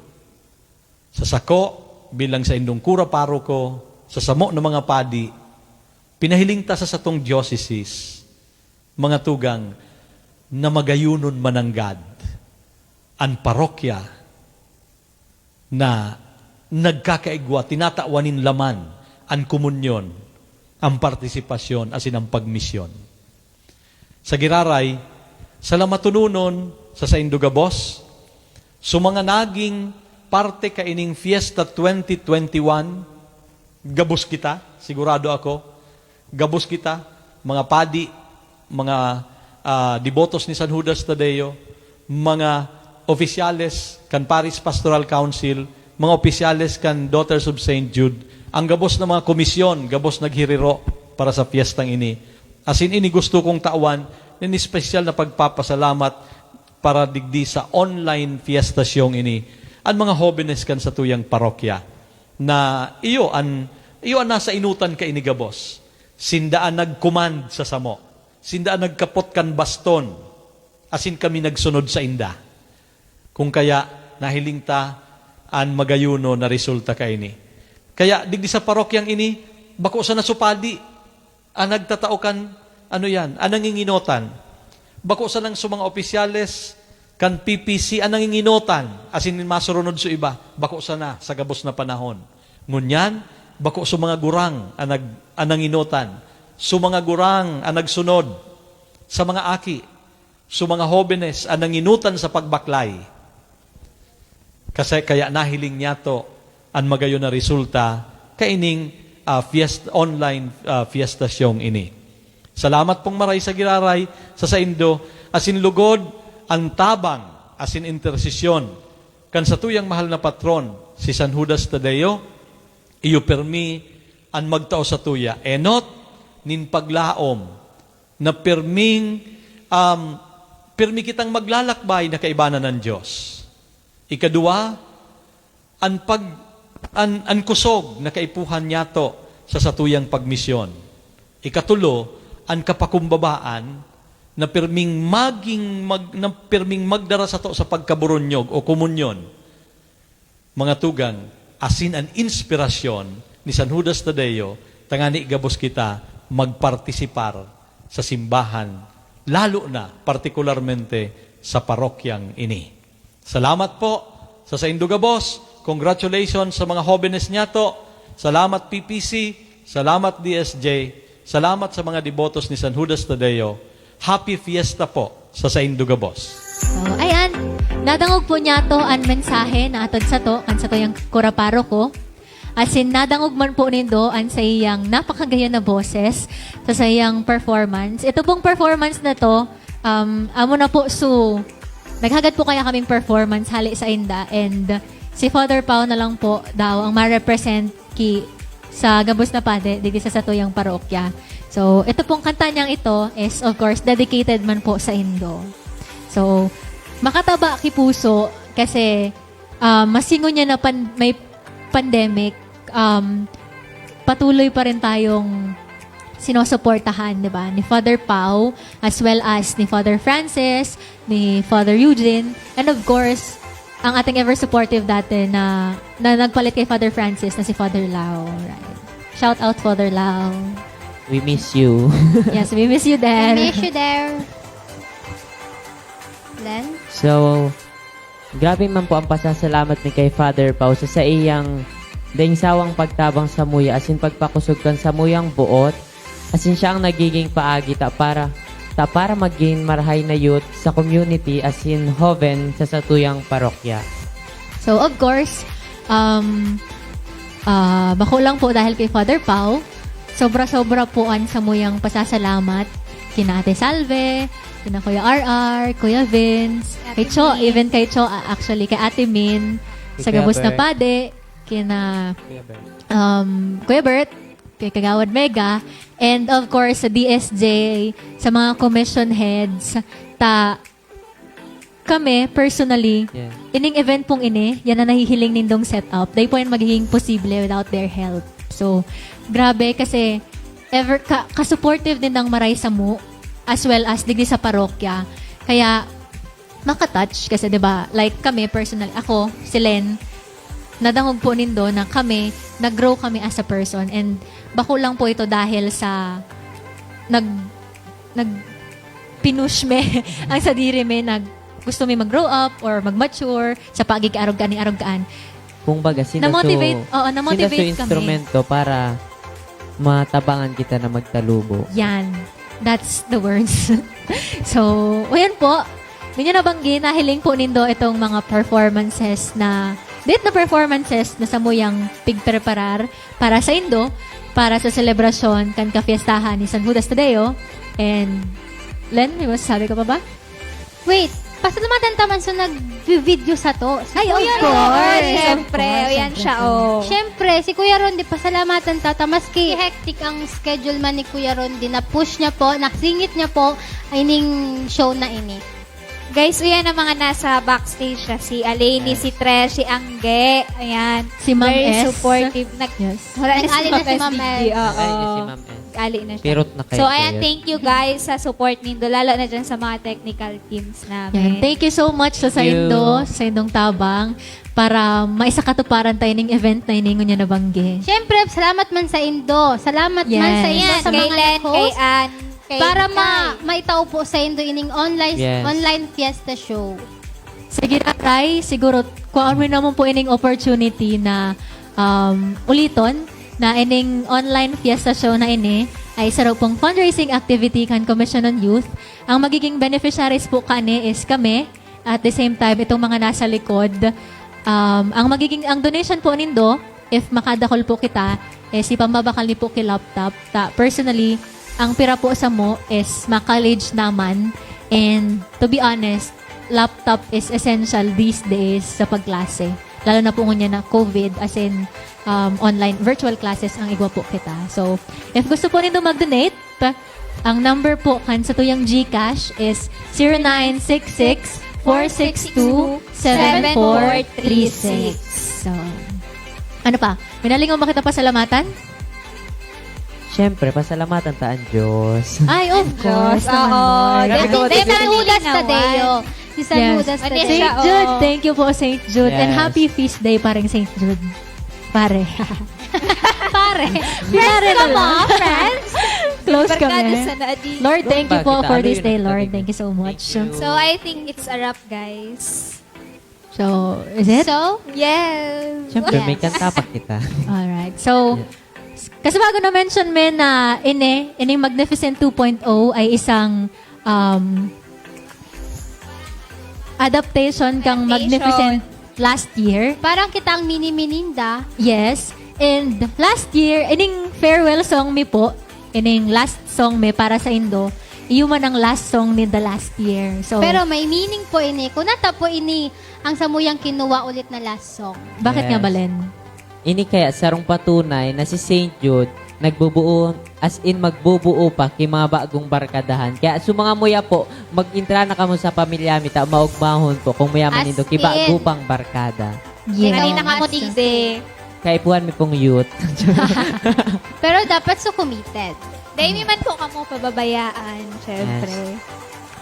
sa sako bilang saindong kura paroko, sa samo na mga padi, pinahiling ta sa satong diocese, mga tugang, na magayonon mananggad an parokya na nagkakaigwa, tinatawan nin laman an komunyon, an partisipasyon, asin an pagmisyon. Sa giraray, salamatononon sa saindo gabos, sa mga naging parte kaining Fiesta twenty twenty-one, gabos kita, sigurado ako, gabos kita, mga padi, mga, ah, debotos ni San Judas Tadeo, mga opisyales kan Parish Pastoral Council, mga opisyales kan Daughters of Saint Jude, ang gabos na mga komisyon, gabos naghiriro para sa fiestang ini. Asin ini gusto kong tawan nin espesyal na pagpapasalamat para digdi sa online fiesta siyong ini, an mga hobenes kan satuyang parokya, na iyo an, iyo an nasa inutan kaini gabos. Sinda an nag-command sa samo. Sinda an nagkapot kan baston, asin kami nagsunod sainda. Kung kaya, nahiling ta an magayonon na resulta kaini. Kaya, digdi sa parokyang ini, bako sana su padi an nagtatao kan, ano yan, an nanginginotan. Bako sanang su mga opisyales kan P P C an nanginginotan, asin masurunod su iba, bako sana sa gabos na panahon. Ngunyan, bako su mga gurang an nag-, an nanginotan, su mga gurang an nagsunod sa mga aki, su mga hobenes an nanginotan sa pagbaklay. Kasi kaya nahiling niyato an magayon na resulta kaining, ah, fiest-, online, ah, fiestasyong ini. Salamat pong maray sa giraray sa saindo, asin lugod an tabang asin intersesyon kan satuyang mahal na patron, si San Judas Tadeo. Iyo permi an magtao satuya enot nin paglaom na pirming, um, pirmi kitang maglalakbay na kaibanan ng Diyos. Ikadua, an pag-, an, an kusog na kaipuhan niyato sa satuyang pagmisyon. Ikatulo, an kapakumbabaan na pirming maging mag-, na pirming magdara sato sa pagkaburonyog o komunyon. Mga tugang, asin an inspirasyon ni San Judas Tadeo, tangani gabos kita magpartisipar sa simbahan, lalo na partikularmente sa parokyang ini. Salamat po sa saindo gabos. Congratulations sa mga hobenes niyato. Salamat P P C, salamat D S J, salamat sa mga debotos ni San Judas Tadeo. Happy Fiesta po sa saindo gabos. So, ayan, nadangog po niyato an mensahe na atod sato kan satuyang kura paroko. Asin nadangog man po nindo an saiyang napakagayon na boses sa saiyang performance. Ito pong performance na to, um, amo na po, so naghagad po kaya kaming performance hali sainda, and si Father Pao na lang po daw ang ma-represent ki sa gabos na padi digdi sa satuyang parokya. So, ito pong kanta niyang ito is, of course, dedicated man po saindo. So, makataba ki puso kasi, ah, masingon niya na pan-, may pandemic, um, patuloy pa rin tayong sinusuportahan, di ba? Ni Father Pao, as well as ni Father Francis, ni Father Eugene, and of course, ang ating ever supportive dati na, na nagpalit kay Father Francis na si Father Lau. Right. Shout out, Father Lau. We miss you. Yes, we miss you I there. miss you there. Then, So, grabe man po ang pasasalamat mi kay Father Pao sa saiyang daing sawang pagtabang samuya asin pagpakusog kan samuyang buot, asin siya ang nagiging paagi ta para ta para magin marahay na youth sa community asin hoven sa satuyang parokya. So, of course, um, ah, bako lang po dahil kay Father Pao, sobra-sobra po an samuyang pasasalamat kina Ate Salve, kina Kuya R R, Kuya Vince, Ate kay Cho, Min. Even kay Cho, ah, actually, kay Ate Min, Kay sa Kuya gabos na Bert. Padi, kina, Kuya Bert. um, Kuya Bert, kay Kagawad Mega, and of course, sa D S J, sa mga commission heads, ta, kami, personally, Yeah. ining event pong ini, yan ang nahihiling nindong setup. Dai po yan magiging posible without their help. So, grabe kasi ever, ka, ka-supportive din ng Maray Samu, as well as digdi sa parokya. Kaya, makatouch kasi, 'di ba, like kami, personal, ako, si Len, nadangog po nindo na kami, nag-grow kami as a person. And bako lang po ito dahil sa nag-, nag-, pinush me ang sadiri me, nag-, gusto mi mag-grow up or mag-mature sa pagiging arog-, arog-, Kumbaga, sila Na-motivate, so, oo, sila na-motivate so kami. Instrumento para matabangan kita na magtalubo. Yan. That's the words. So, ayan po. Ninyo nabanggi, nahiling po nindo itong mga performances na, dit na performances na samuyang pigpreparar para sa indo, para sa selebrasyon kan kafiestahan ni San Judas Tadeo. And, Len, may masasabi ka pa ba? Wait, pasalamatan ta man sa nag-video sato. Si Ay, of Kuya Ron. course, of Siyempre, course, o, yan siyempre, siya, siyempre. oh. Siyempre, si Kuya Ron, di, pasalamatan ta, ta maski hectic ang schedule man ni Kuya Ron, di, na-push niya po, nasingit niya po, ining show na ini. Guys, uyan ang mga nasa backstage siya. Si Aleni, Yes. si Tresh, si Angge. Ayan. Si Ma'am Very S. supportive. Nag-, Yes. wala na si Nag-ali na Ma'am si S. Ma'am S. Oo. Ay, si Ma'am S. Nag-ali na siya. Pirot na kayo, So, ayan, Kuya. thank you guys sa support nindo, lalo na dyan sa mga technical teams namin. Yan. Thank you so much sa Thank you. saindo, sa indong tabang para maisakatuparan tayo ning event na ini ngunyan nabanggi. Siyempre, salamat man sa indo. Salamat man sa Yes. indo, Yan, sa kay mga Len, nag-host. kay Ann, kay Para ma-, Kai. maitao po sa indo ining online, Yes. online fiesta show. Sige, Tatay, siguro, kuhaon mo naman po ining opportunity na, um, uliton na ining online fiesta show na ini ay saro pong fundraising activity kan Commission on Youth. Ang magiging beneficiaries po kani is kami, at the same time, itong mga nasa likod. Um, ang magiging, ang donation po nindo, if makadakol po kita, is ipambabakal ni po ki laptop. Ta, personally, ang pira po samo is ma-college naman. And to be honest, laptop is essential these days sa pagklase. Lalo na po ngunyan na COVID, as in, um, online, virtual classes ang igwa po kita. So, if gusto po nindo mag-donate, ang number po kan satuyang GCash is zero nine six six, four six two, seven four three six. So, ano pa? May nalingaw ba kita pasalamatan? Siyempre, pasalamatan ta ang Diyos. Ay, of Diyos, course, naman, oo. Lord. Dahil Ako, may sige. San Judas Tadeo. Si San Yes. Judas Ano Tadeo. siya, Saint Jude, oh. thank you po, Saint Jude. And Yes. happy feast day, parang Saint Jude. Pare. Pare. Friends Pare ka na mo, lang. friends? Close Barkada kami. sa naadi. Lord, thank you Doon po ba for kita? this Ano day, yung Lord. nagtatagin? Thank you so much. Thank you. So, I think it's a wrap, guys. So, is it? So, yes. Siyempre, may Yes. kanta pa kita. Alright. So, Yeah. kasi bago na-mention, men, na ini, ining Magnificent two point oh ay isang, um, adaptation kang Adaptation. Magnificent last year. Parang kita ang mini-mininda. Yes. And last year, ining farewell song mi po, ining last song mi para sa indo, iyo man ang last song ninda last year. So, Pero may meaning po ini. Kung nata po ini, ang samuyang kinuha ulit na last song. Bakit nga Yes. ba, Len? Ini kaya sarong patunay na si Saint Jude nagbubuo, as in, magbubuo pa ki mga bagong barkadahan. Kaya sa mga muya po, mag-intra na kamo sa pamilya mi ta maugmahon po kung muya man As nindo ki bago in. pang barkada. Yes. Kanina kamo digdi. Kaipuhan mi pong youth. Pero dapat so committed. Dahil mi man po kamo pababayaan, syempre. Yes.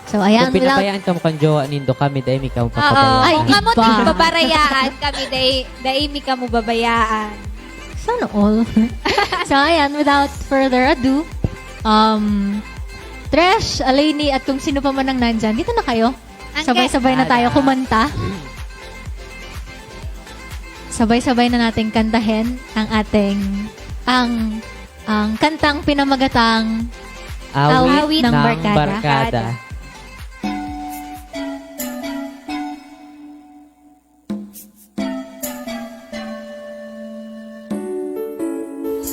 So, ayan, Kung without pinabayaan kamo kan jowa nindo, kami, dai mi kamo Oo. papabayaan. Ay, Kung kamo iba. din babarayaan, kami, dai, dai mi kamo babayaan. Sana all. So, ayan, without further ado, um, Tresh, Aleni, at kung sino pa man ang nandyan, dito na kayo. Ang Sabay-sabay na tayo Ala. kumanta. Sabay-sabay na nating kantahin ang ating, ang, ang kantang pinamagatang Awit ng barkada.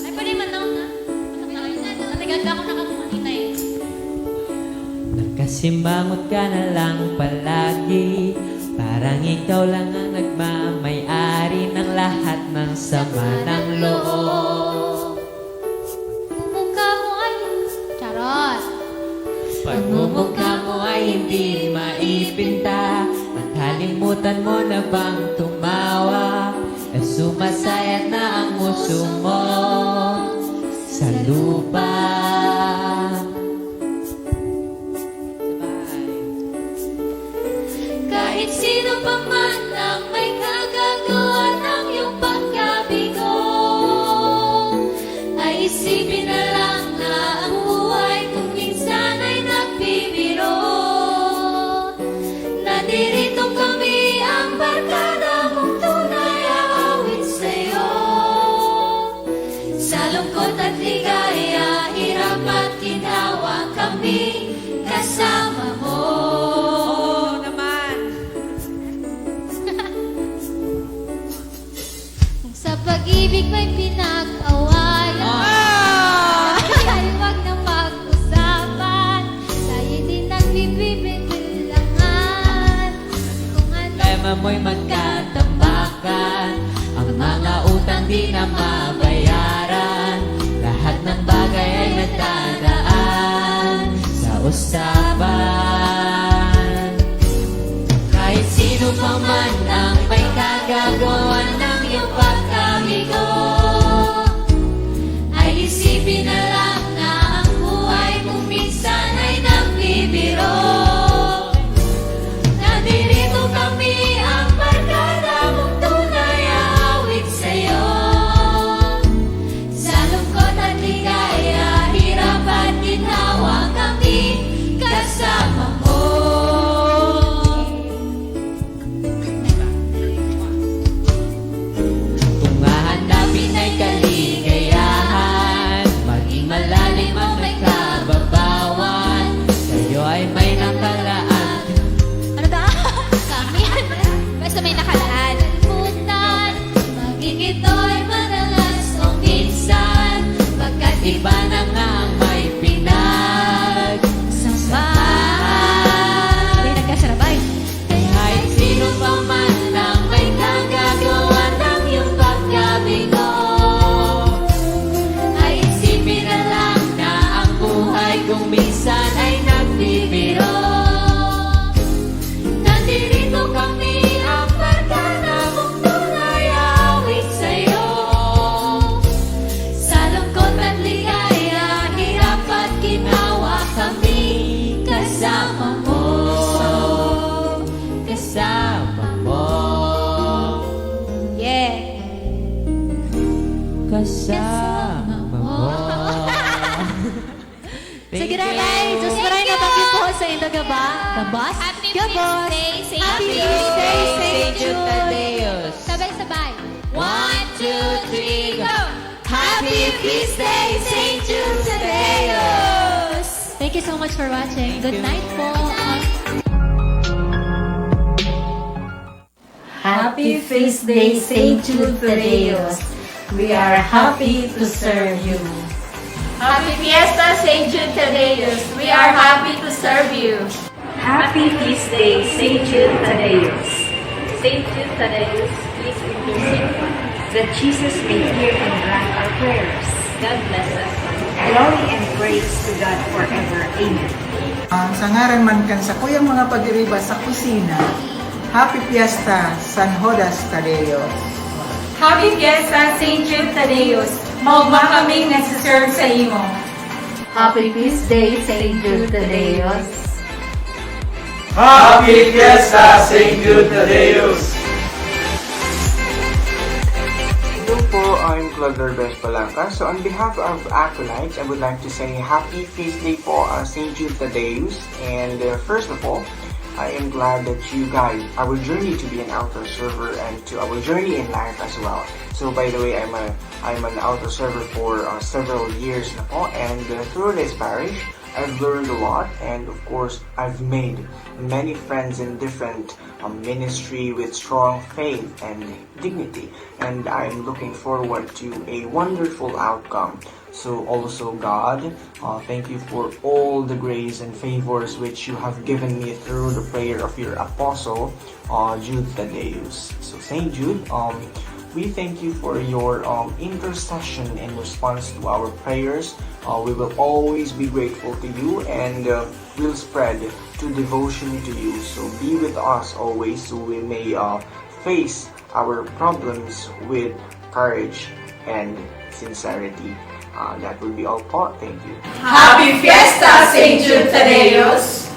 Ay, pwede man daw na. Matagal na ako nakakuha na eh. Nakasimangot ka na lang palagi. Parang ikaw lang ang nagmamay-ari ng lahat ng sama ng loob. Mumukha mo ay charot. Pagmumukha mo ay hindi maipinta. Nakalimutan mo na bang tumawa? Na sumasayat na ang nguso mo sa lupa. Kahit sino pa man ang may kagagawa ng iyong pagkabigo, ay isipin na lang na ang buhay kung minsan ay nagbibiro. Naririto kami, ang barkada mong tunay aawit sa'yo. Sa lungkot at ligaya, hirap at ginhawa, kami kasama mo. Oo naman. Kung sa pag-ibig may pinag-awayan, ah, ay huwag na pag-usapan. Tayo di nagbibibigbilangan. Kung ano problema mo'y magkatambakan. Ang mga utang di na mabayaran. Lahat ng bagay ay nadadaan sa usapan. Kahit sino pa man ang may kagagawan ng iyong pagkabigo, ay isipin na lang na ang buhay kung minsan ay nagbibiro. Nandito kami, ang barkada mong tunay aawit sa'yo. Sa lungkot at ligaya, hirap at ginhawa, kami kasama mo. Kung hahanapin ay kaligayahan, maging malalim o may kababawan, sa'yo ay may nakalaan. Ano ba? Kami? Basta may nakalaan. Kalimutan, maging ito'y madalas o minsan, pagkat iba na nga ang may pinagsamahan. Hindi, nagkasarabay. Kahit sino pa man ang may kagagawa ng iyong pagkabigo, ay isipin na lang na ang buhay kung minsan ay nagbibiro. Nandito kami, ang barkada mong tunay aawit sa'yo. Sa lungkot at ligaya, hirap at ginhawa, kami kasama mo. Kasama mo. Yeah. Kasama mo. Sige na, Thank you. Nay. Diyos maray na banggi po sa indo gaba. Gabas? Happy Gabas. Feast Day, Saint Happy Jude. Feast Day, Saint Jude Jude. Tadeos. Sabay-sabay. One, two, three, go! Happy Feast Day, Saint Jude Tadeos! Thank you so much for watching. Good night po. Happy Feast Day, Saint Jude Tadeos. We are happy to serve you. Happy Fiesta, Saint Jude Tadeos. We are happy to serve you. Happy Feast Day, Saint Jude Tadeos. Saint Jude Tadeos, please intercede for us. That Jesus may hear and grant our prayers. God bless us. Glory and praise to God forever. Amen. Ah, sa ngaran man kan sakuyang mga pagiriba sa kusina, Happy Fiesta, San Judas Tadeos. Happy Fiesta, Saint Jude Tadeos. Maogma kaming nagsiserve sa imo. Happy Feast Day, Saint Jude Tadeos. Happy Fiesta, Saint Jude Tadeos. Hello po, I'm Claude Lorbes Palanca. So on behalf of Acolytes, I would like to say happy feast day po, uh, Saint Jude Tadeus. And, uh, first of all, I am glad that you guide our journey to be an altar server and to our journey in life as well. So by the way, I'm a, I'm an altar server for, uh, several years na po. And, uh, through this parish, I've learned a lot, and of course, I've made many friends in different um, ministry with strong faith and dignity. And I'm looking forward to a wonderful outcome. So also, God, uh, thank you for all the grace and favors which you have given me through the prayer of your apostle, uh, Jude Thaddeus. So Saint Jude, um, we thank you for your um, intercession in response to our prayers. Uh, we will always be grateful to you and uh, will spread to devotion to you. So be with us always so we may uh, face our problems with courage and sincerity. Uh, that will be all po. Thank you. Happy Fiesta, Saint Jude Thaddeus!